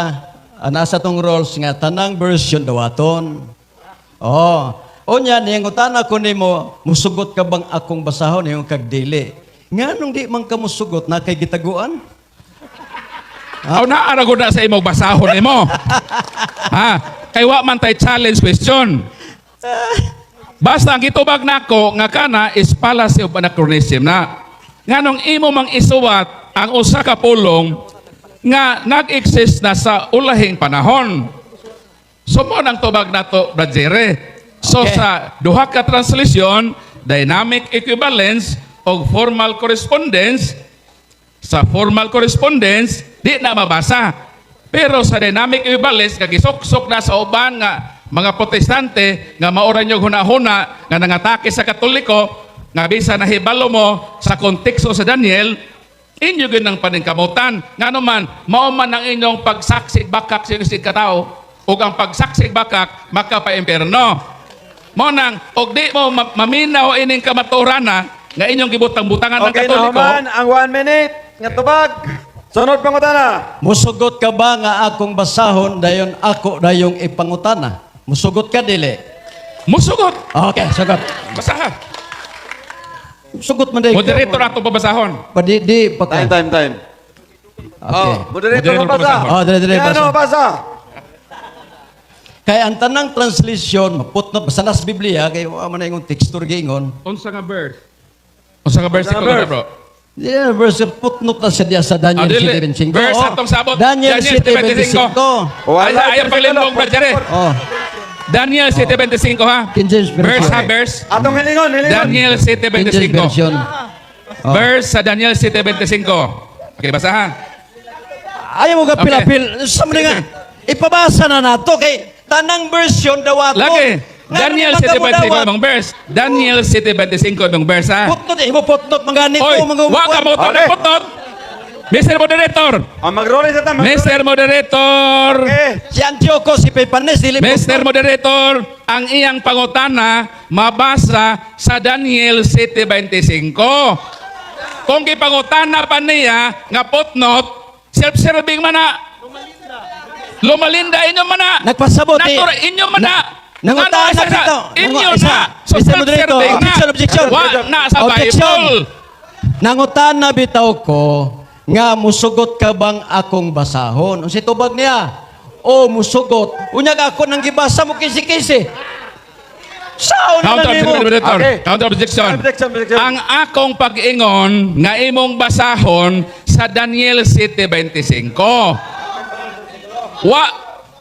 nasa tong rules nga tanang version dawaton. Oh. Unya ningutana ko nimo, musugot ka bang akong basahon yung kag dili? Nganong di man ka musugot na kay gitaguan? Aw naa ra gud na sa imong basahon nimo. Ha? Kay wa man tay challenge question. Basta ang gitubag nako nga kana is fallacy of anachronism na. Nganong imo mang isuwat ang usa ka pulong nga nag-exist na sa ulahing panahon. So mo nang tubag nato, Brad Jerry. So sa duha ka translation, dynamic equivalence o formal correspondence, sa formal correspondence, di na mabasa. Pero sa dynamic equivalence, nga gisuksok na sa uban nga mga Protestante, nga maoran yung hunahuna, nga nangatake sa Katoliko, nga bisa nahibalo mo sa konteksto sa Daniel, inyo gyud ng paningkamutan. Nga naman, mao man ang inyong pagsaksig bakak sa inyong katao, ug ang pagsaksig bakak makapa-imperno. Mo nang, og di mo maminaw ining kamatuoran na, nga inyong gibutang-butangan ng Okay, Katoliko, nahuman ang 1 minute. Nga tubag. Sunod pangutana. Musugot ka ba nga akong basahon dayon ako dayong ipangutana? Musugot ka dili? Musugot. Okay, sugot. Basaha. Sugot man day. Moderator ato babasahon. Pa di, di pa ka. Time, time, time. Okay. Oh, moderator Moderator mabasa. mabasa. Oh, dire, dire, Ano basa. mabasa? Kay ang tanang translation, maputnot basta nas Biblia kay wa man na ingon texture giingon. Unsa nga verse? Unsa nga verse Unsa nga ko verse? bro? Yeah, verse footnote na siya diya sa Daniel Ah, dili. 7:25. Verse Oh, atong sabot. Daniel Daniel 7:25. Wala, Ay, ayaw paglimbong, Brad Jerry. Oh, Daniel 7:25 ha. King James Version. Verse ha, verse. Atong hilingon, hilingon. Daniel King James 7:25. Version. Oh. Verse sa Daniel 7:25. Okay, basa ha. Ayaw mo ka pilapil. Sa mga nga, ipabasa na nato kay tanang version dawato. Lagi. Nga Daniel naman ka mo 7:25 dawat. imong verse. Daniel 7:25 imong verse ha. Footnote, imo footnote mga nito, Oy, mga wa ka mo Okay. footnote. Mr. Moderator. Oh, mag-rolling sa tama. Mr. Moderator. Okay. Si Antioco, si Pepanes, dili Mr. Moderator, ang iyang pangutana mabasa sa Daniel 7:25. Kung gipangutana pa niya nga footnote, self-serving man na. Lumalinda inyo man na. Nagpasabot eh. Natura, inyo man na. Nangutana Ano, bitaw. inyo Isa. na. So, Mr. Moderator, self-serving na. objection, objection. Wa na sa Objection. Bible. Nangutana bitaw ko nga musugot ka bang akong basahon? Unsay tubag niya? O musugot. Unyag ako nang gibasa mo kisi-kisi. Sao na Counter lang nimo? objection, moderator. Okay. Counter objection. Objection, objection. Ang akong pag-ingon nga imong basahon sa Daniel 7:25. Wa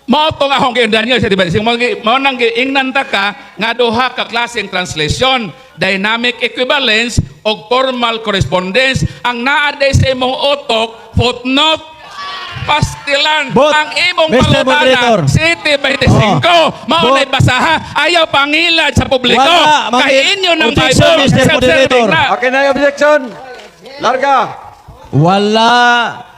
mao tong akong kay Daniel 7:25. Mao nang giingnan ta ka nga duha ka klaseng translation, dynamic equivalence o formal correspondence. Ang naa day sa imong utok, footnote, pastilan But, ang imong Mr. Moderator. pangutana 7:25. Mao But- na'y basaha, ayaw pangilad sa publiko. Wala, Kay inyo ng objection, Bible, Mr. self-serving Moderator. na. Okay na yung objection. Larga. Wala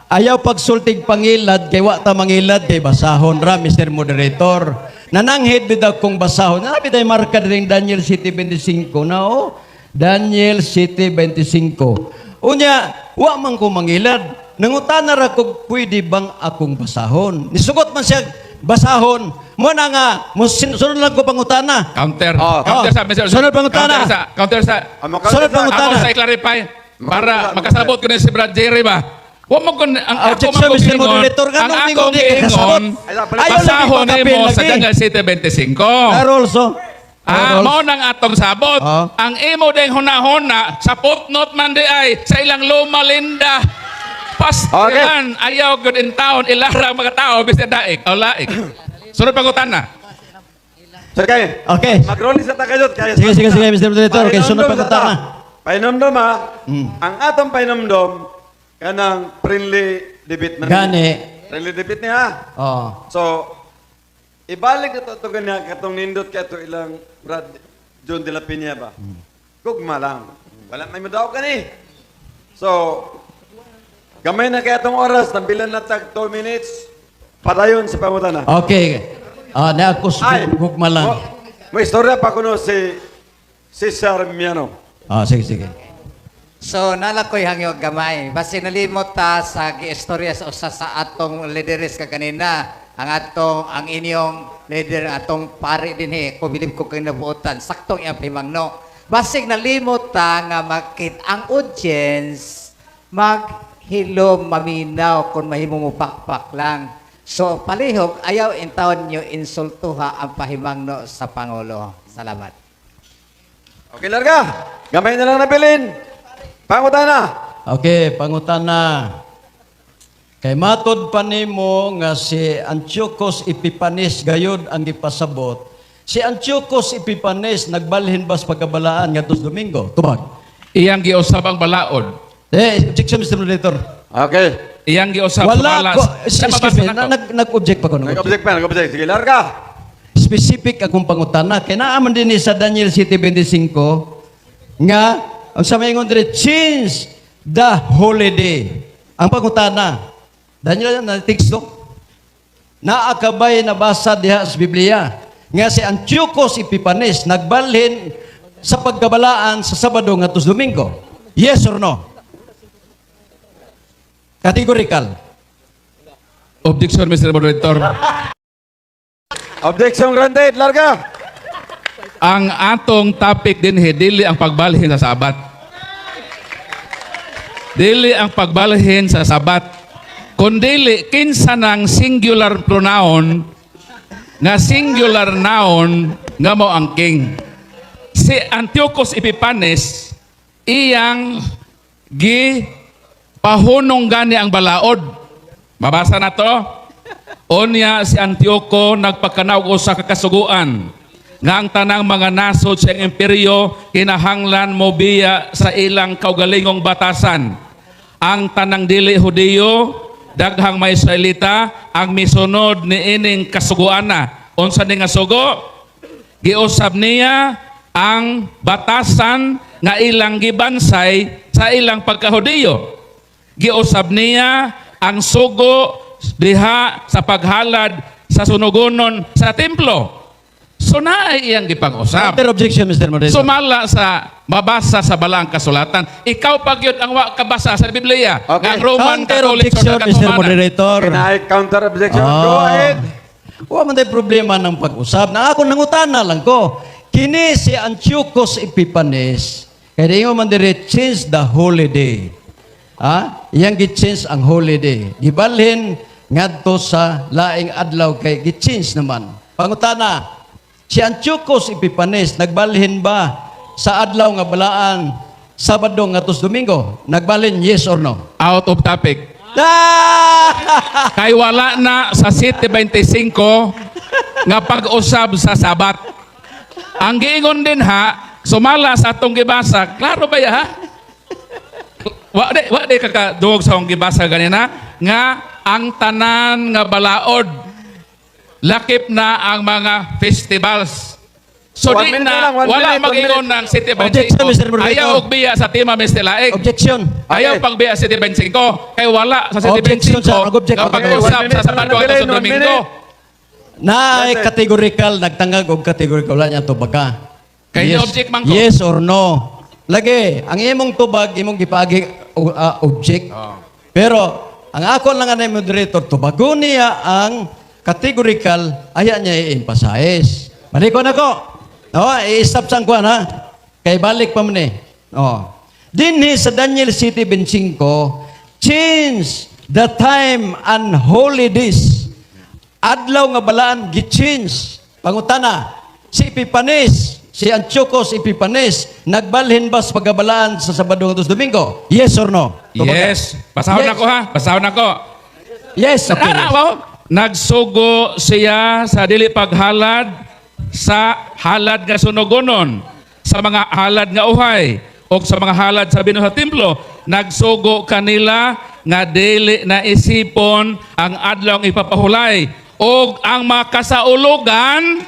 ayaw pagsultig pangilad kay wa ta mangilad kay basahon ra, Mr. Moderator. Nananghid bitaw kong basahon. Na bitay marka dring Daniel 7:25 na oh. Daniel 7:25. Unya, wa man ko mangilad. Nangutana ra ko pwede bang akong basahon. Nisugot man siya basahon. Mo na nga, sunod lang ko pangutana. Counter. Oh. Counter sa Mr. Sunod pangutana. Counter sa counter sa Ah, makaunter Sunod sa- pangutana. Ako sa i-clarify para makasabot ko na si Brad Jerry ba. Wa mo kun ang ako Objection, man kong Mr. giingon, Moderator, nga ang nung akong mingon di kasabot. giingon, Ayaw lang basahon ipakapil nimo sa lagi. Daniel 7:25. Rolls, oh. Ah, Rolls. mao nang atong sabot. Ah. Ang imo ding hunahuna sa footnote man di ay sa ilang Loma Linda. Pastilan, ayaw gud in town ilara ang mga tao bisan daig o laig. Sunod pangutana. Sir kay. Okay. Mag-rolling sa takayot kay. Sige, sige, sige, Mr. Moderator. Okay, sunod Pahinomdom sa ta. pangutana. Pahinomdom ha. Ang atong pahinomdom kanang friendly debate na. Gani. Friendly debate niya. Oh. So, ibalik na to ganyan katong nindot kay to ilang Brad John de la Peña ba? Gugma lang. Wala may mudaw kani. So, gamay na kay atong oras, tambilan na tag 2 minutes. Padayon sa pangutana. Okay. Ah, na ako gugma lang. Oh, may istorya pa kuno si Cesar Miano. Ah, sige, sige. So nalakoy hangyo gamay. Basi nalimot ta sa giistorya sa usa sa atong lideres kaganina. Ang atong ang inyong leader atong pari dinhi ko bilib ko kinabuotan saktong iyang pimangno. Basig nalimot ta nga makit ang audience maghilom maminaw kung mahimo mo pakpak lang. So palihog ayaw intawon nyo insultuha ang pahimangno sa pangulo. Salamat. Okay, larga. Gamay na lang nabilin. Pangutana. Okay, pangutana. Kay matod pa nimo nga si Antiochus Epiphanes gayod ang gipasabot. Si Antiochus Epiphanes nagbalhin ba sa pagkabalaan ngadto sa Domingo? Tubag. Iyang giusab ang balaod. Eh, objection, Mr. Moderator. Okay. Iyang giusab Wala sumala. ko, excuse me, nag-object pa ko. Nag-object. Nag-object pa, nag-object. Sige, larga. Specific akong pangutana. Kay naa man din sa Daniel 7:25 nga ang sa maingon dire, change the holiday. Ang pangutana. Daniel na teksto. Naakabay nabasa diha sa Biblia nga si Antiochus Epiphanes nagbalhin sa pagkabalaan sa Sabado ngadto sa Domingo. Yes or no? Categorical. Objection, Mr. Moderator. Objection granted. Larga. Ang atong topic din dili ang pagbalhin sa Sabat. Dili ang pagbalhin sa Sabat. Kundili kinsa ng singular pronoun nga singular noun nga mo ang king. Si Antiochus Epiphanes iyang gi pahunong gani ang balaod. Mabasa na to. Onya si Antioco nagpakanaog usa ka kasuguan nga ang tanang mga nasod sa iyang imperyo kinahanglan mobiya sa ilang kaugalingong batasan. Ang tanang dili Hudiyo, daghang mga Israelita ang misunod ni ining kasuguana. Unsa ni nga sugo? Giusab niya ang batasan nga ilang gibansay sa ilang pagkahudiyo. Giusab niya ang sugo diha sa paghalad sa sunugonon sa templo. So naay iyang gipang-usab. Counter objection, Mr. Moderator. Sumala sa mabasa sa balaang kasulatan. Ikaw pag yun ang wa kabasa sa Biblia. Okay. Nga ang Roman Counter Catholic objection, sa Mr. katumanan. Moderator. Can I counter objection? Ah. Go ahead. Wa man tay problema ng pag-usab. Na ako nangutana lang ko. Kini si Antiochus Epiphanes, kay di man dire change the holiday. Ha? Iyang gi-change ang holiday. Gibalhin ngadto sa laing adlaw kay gi-change naman. Pangutana, si Antiochus Epiphanes nagbalhin ba sa adlaw nga balaan Sabado ngadto sa Domingo? Nagbalhin, yes or no? Out of topic. Ah! Kay wala na sa 7:25 nga pag-usab sa Sabat. Ang giingon din ha, sumala sa atong gibasa, klaro ba ya ha? Wa di kakaduog sa akong gibasa ganina nga ang tanan nga balaod lakip na ang mga festivals. So One di minute na, na lang, one wala minute, one mag-ingon minute. ng City Objection, Mr. 25. Moderator. Ayaw og biya sa tema Mr. Laig. Objection. Ayaw Okay. pagbiya sa City 25 kay wala sa City Objection, 25 sir. Nag-object. nga Okay, pag-usap one minute sa Sabado na at sa nabilin, one Domingo. minute. Na Yes, sir. categorical, nagtangag og categorical, wala niya tubag ka. Kay ni-object man ko. Yes or no. Lagi, ang imong tubag, imong gipaagi object. Pero, ang ako lang nga moderator, tubagon niya ang categorical, aya niya i-emphasize. Balik ko na ko. No, i-stop sang kuan ha. Kay balik pa man eh. Oh. Dinhi sa Daniel 7:25, change the time and holidays. Adlaw nga balaan gi-change. Pangutana, si Epiphanes. Si Antiochus Epiphanes, nagbalhin ba sa pagkabalaan sa Sabado ngadto sa Domingo? Yes or no? Tubaga. Yes. Basahon Yes. ako ha. Basahon ako. Yes, okay. Nara, wow. Nagsugo siya sa dili paghalad sa halad nga sunogonon, sa mga halad nga uhay, o sa mga halad sa bino sa templo. Nagsugo kanila nga dili na isipon ang adlawng ipapahulay og ang mga kasaulugan,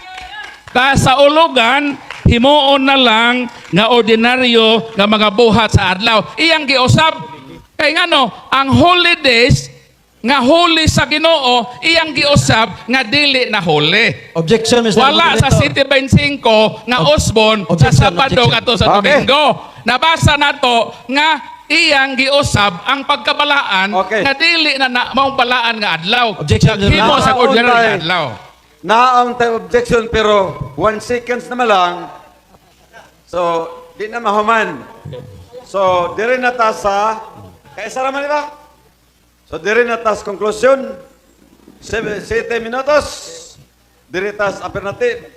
kasaulugan himuon na lang nga ordinaryo nga mga buhat sa adlaw. Iyang giusab kay ngano ang holidays nga holy sa Ginoo, iyang giusab nga dili na holy. Objection, Mr. Wala sa Moderator. City 25 nga Osborne sa Objection, Sabado objection. ngadto sa Domingo. Nabasa nato nga iyang giusab ang pagkabalaan nga dili na, na maong balaan nga adlaw. Objection, Mr. Himo sa ordinary nga adlaw. Naong tayo objection pero 1 seconds naman lang. So, di na mahuman. So, diri na ta sa kaysa raman, di ba? So, diri na ta sa conclusion. 7 minutos. Diri ta sa affirmative.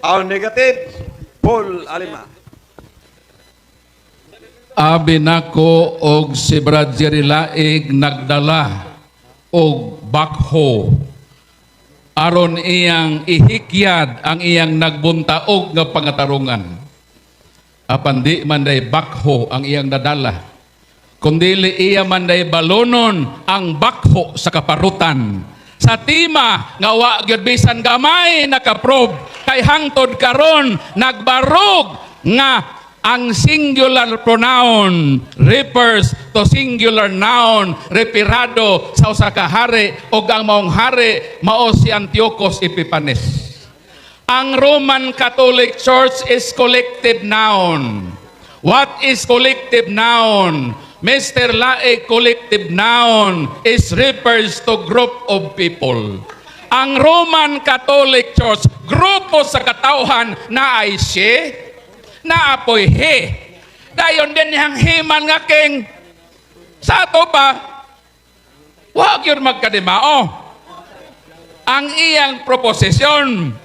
Ang negative, Paul Alima. Abi nako og si Brad Jerry Laig nagdala og backhoe aron iyang ihikyad ang iyang nagbuntaog nga pangatarungan. Apan di man day backhoe ang iyang nadala, kundili iya man day balonon ang backhoe sa kaparutan. Sa tima nga wa gyud bisan gamay nakaprobe kay hangtod karon nagbarog nga ang singular pronoun refers to singular noun referado sa usa ka hari ug ang maong hari mao si Antiochus Epiphanes. Ang Roman Catholic Church is collective noun. What is collective noun? Mr. Lae, collective noun is refers to group of people. Ang Roman Catholic Church, grupo sa katawhan na ay she, na apoy he. Dayon din niyang himan nga king. Sa ato pa, wag yun magkadimao. Ang iyang proposisyon,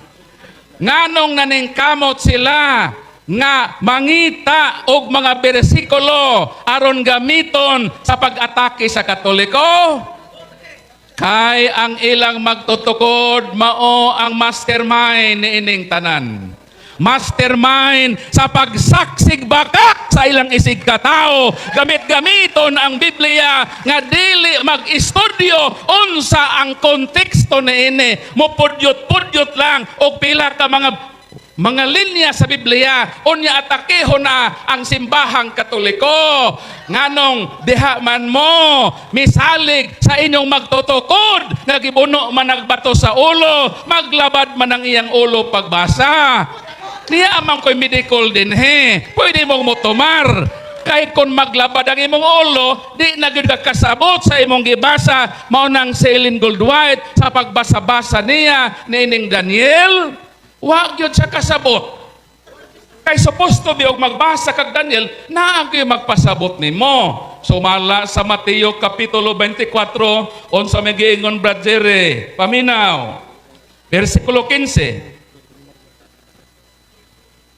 nganong naningkamot sila nga mangita og mga bersikulo aron gamiton sa pag-atake sa Katoliko? Kay ang ilang magtutukod mao ang mastermind ni ining tanan. Mastermind sa pagsaksig bakak sa ilang isig katao. Gamit-gamiton ang Biblia nga dili mag-estudyo unsa ang konteksto niini. Mupudyot-pudyot lang og pila ka mga linya sa Biblia, unya atakehon na ang Simbahang Katoliko. Nganong diha man mo misalig sa inyong magtutukod nga gibuno man nagbato sa ulo, maglabad man ang iyang ulo pagbasa niya? Amang ko'y medical din he, pwede mong motumar kahit kung maglabad ang imong ulo, di na gyud ka kasabot sa imong gibasa. Mao nang si Ellen Goldwhite, sa pagbasa-basa niya niining Daniel, wa gyud siya kasabot. Kay supposed to be og magbasa kag Daniel, naa gyud magpasabot nimo. Sumala sa Mateo kapitulo 24, unsa may giingon, Brad Jerry? Paminaw. Versikulo 15.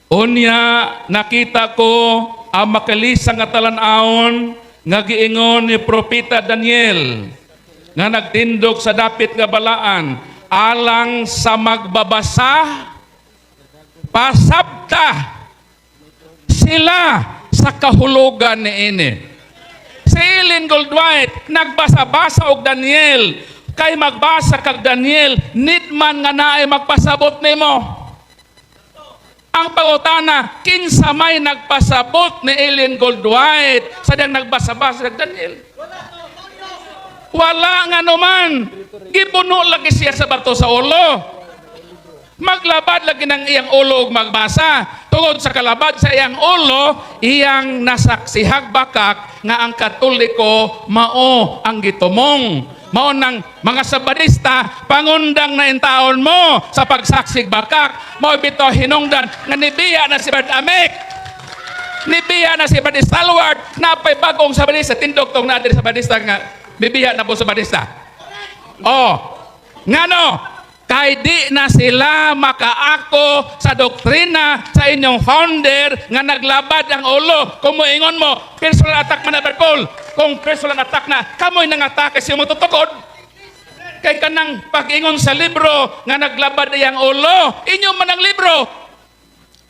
Unya nakita ko ang makalisang nga talan-awon nga giingon ni Propeta Daniel nga nagtindog sa dapit nga balaan. Alang sa magbabasa, pasabta sila sa kahulugan niini. Si Ellen Goldwhite nagbasa-basa og Daniel. Kay magbasa kag Daniel, need man nga naay magpasabot nimo. Ang pangutana, kinsa may nagpasabot ni Ellen Goldwhite sa diyang nagbasa-basa kag Daniel? Wala nga naman. Gipuno lagi siya sa bato sa ulo. Maglabad lagi ng iyang ulo og magbasa. Tungod sa kalabad sa iyang ulo, iyang nasaksihag bakak nga ang Katoliko mao ang gitumong. Mao nang mga Sabadista, pangundang na intaon mo sa pagsaksig bakak. Mao bito hinungdan nga nibiya na si Brad Amek. Nibiya na si Brad Stalwart, napay bagong Sabadista. Tindog tong na diri Sabadista nga bibiya na po Sabadista. Oh, ngano? Kay Kay di na sila makaako sa doktrina sa inyong founder nga naglabad ang ulo. Kung moingon mo, personal attack man na, Brad Paul. Kung personal attack na, kamoy nang atake siya mo tutukod. Kay kanang pag-ingon sa libro nga naglabad iyang ulo, inyo man ang libro.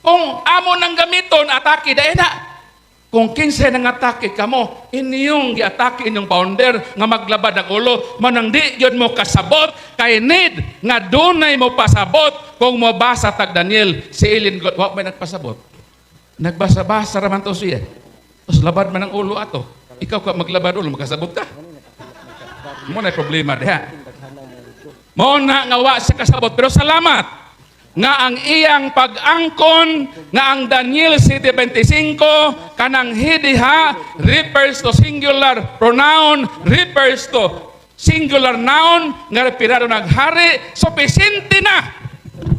Kung amo nang gamiton, atake dahil na. Kung kinsa nang atake kamo, inyong giatake inyong founder nga maglabad ang ulo, manang di yun mo kasabot, kay need nga dunay mo pasabot kung mobasa tag Daniel, si Ellen God, wa may nagpasabot. Nagbasa-basa raman to siya. Tapos labad man ang ulo ato. Ikaw ka maglabad ulo, makasabot ka. Mo na problema diha. Mo na nga wa sa kasabot. Pero salamat nga ang iyang pag-angkon nga ang Daniel 7:25 kanang he diha refers to singular pronoun, refers to singular noun nga referado naghari, supisente na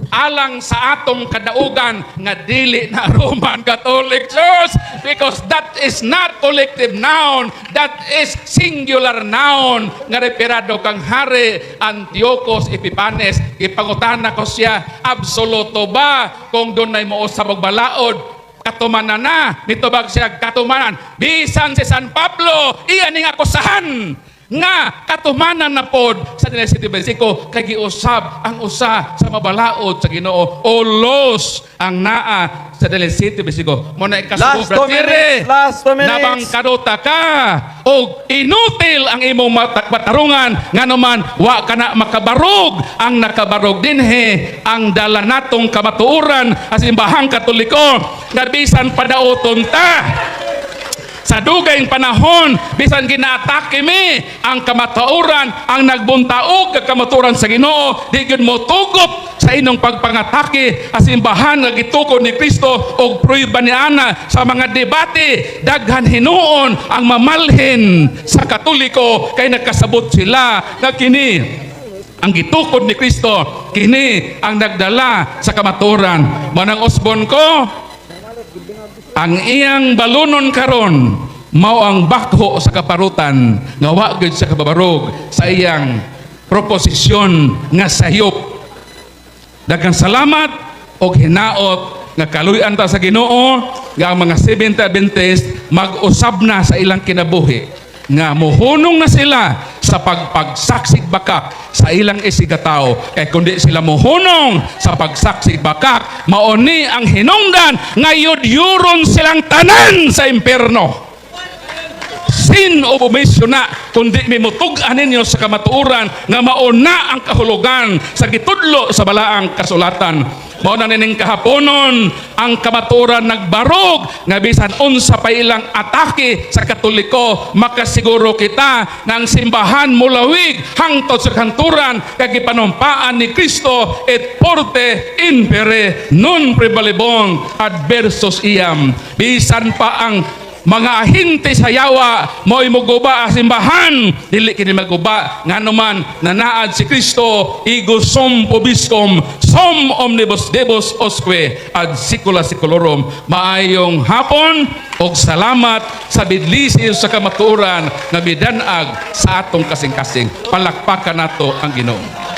alang sa atong kadaugan nga dili na Roman Catholic Church, because that is not collective noun, that is singular noun nga referado kang Hari Antiochus Epiphanes. Ipangutana ko siya, absoluto ba kung dunay mousab og balaod, katumanan na? Nitubag siya, katumanan. Bisan si San Pablo, iya ning akusahan nga katumanan na pod sa Daniel 7:25 kay giusab ang usa sa mabalaod sa Ginoo. Ulos ang naa sa Daniel 7:25 mo na. Last 2 minutes. Last 2 minutes. Nabangkaruta ka og inutil ang imong matarungan, nganuman wa ka na makabarog. Ang nakabarog dinhi ang dala natong kamatuoran sa Simbahang Katoliko nga bisan padauton ta sa dugay panahon, bisan ginaatake mi, ang kamatuoran ang nagbuntaog kag kamatuoran sa Ginoo, di gyud mo tugot sa inyong pagpangatake sa simbahan nga gitukod ni Kristo og prueba ni ana sa mga debate. Daghan hinuon ang mamalhin sa Katoliko kay nakasabot sila nga kini ang gitukod ni Kristo, kini ang nagdala sa kamatuoran. Manang usbon ko, ang iyang balunon karon mao ang bakho sa kaparutan nga wa gyud sa kababarog sa iyang proposisyon nga sayop. Daghang salamat og hinaot nga kaluy-an ta sa Ginoo nga ang mga Seventh Adventist mag-usab na sa ilang kinabuhi nga muhunong na sila sa pagpagsaksig bakak sa ilang isigataw, kay kundi sila muhunong sa pagsaksig bakak, mauni ang hinungdan nga yudyuron silang tanan sa impierno. Sin of omission na kundi mimutug-an ninyo sa kamatuoran nga mauna ang kahulugan sa gitudlo sa balaang kasulatan. Mao na nining kahaponon, ang kamatuoran nagbarog nga bisan unsa pa ilang atake sa Katoliko, makasiguro kita nga ang simbahan mulawig hangtod sa kanturan kay gipanumpaan ni Kristo, et forte impere non prevalebunt adversos iam. Bisan pa ang mga ahente sa yawa mo'y muguba ang simbahan, dili kini maguba, nganuman nanaad si Kristo. Ego sum vobiscum, sum omnibus Deus usque ad saecula saeculorum. Maayong hapon og salamat sa bidlisiw sa kamatuoran nga midanag sa atong kasing-kasing. Palakpakan nato ang Ginoo.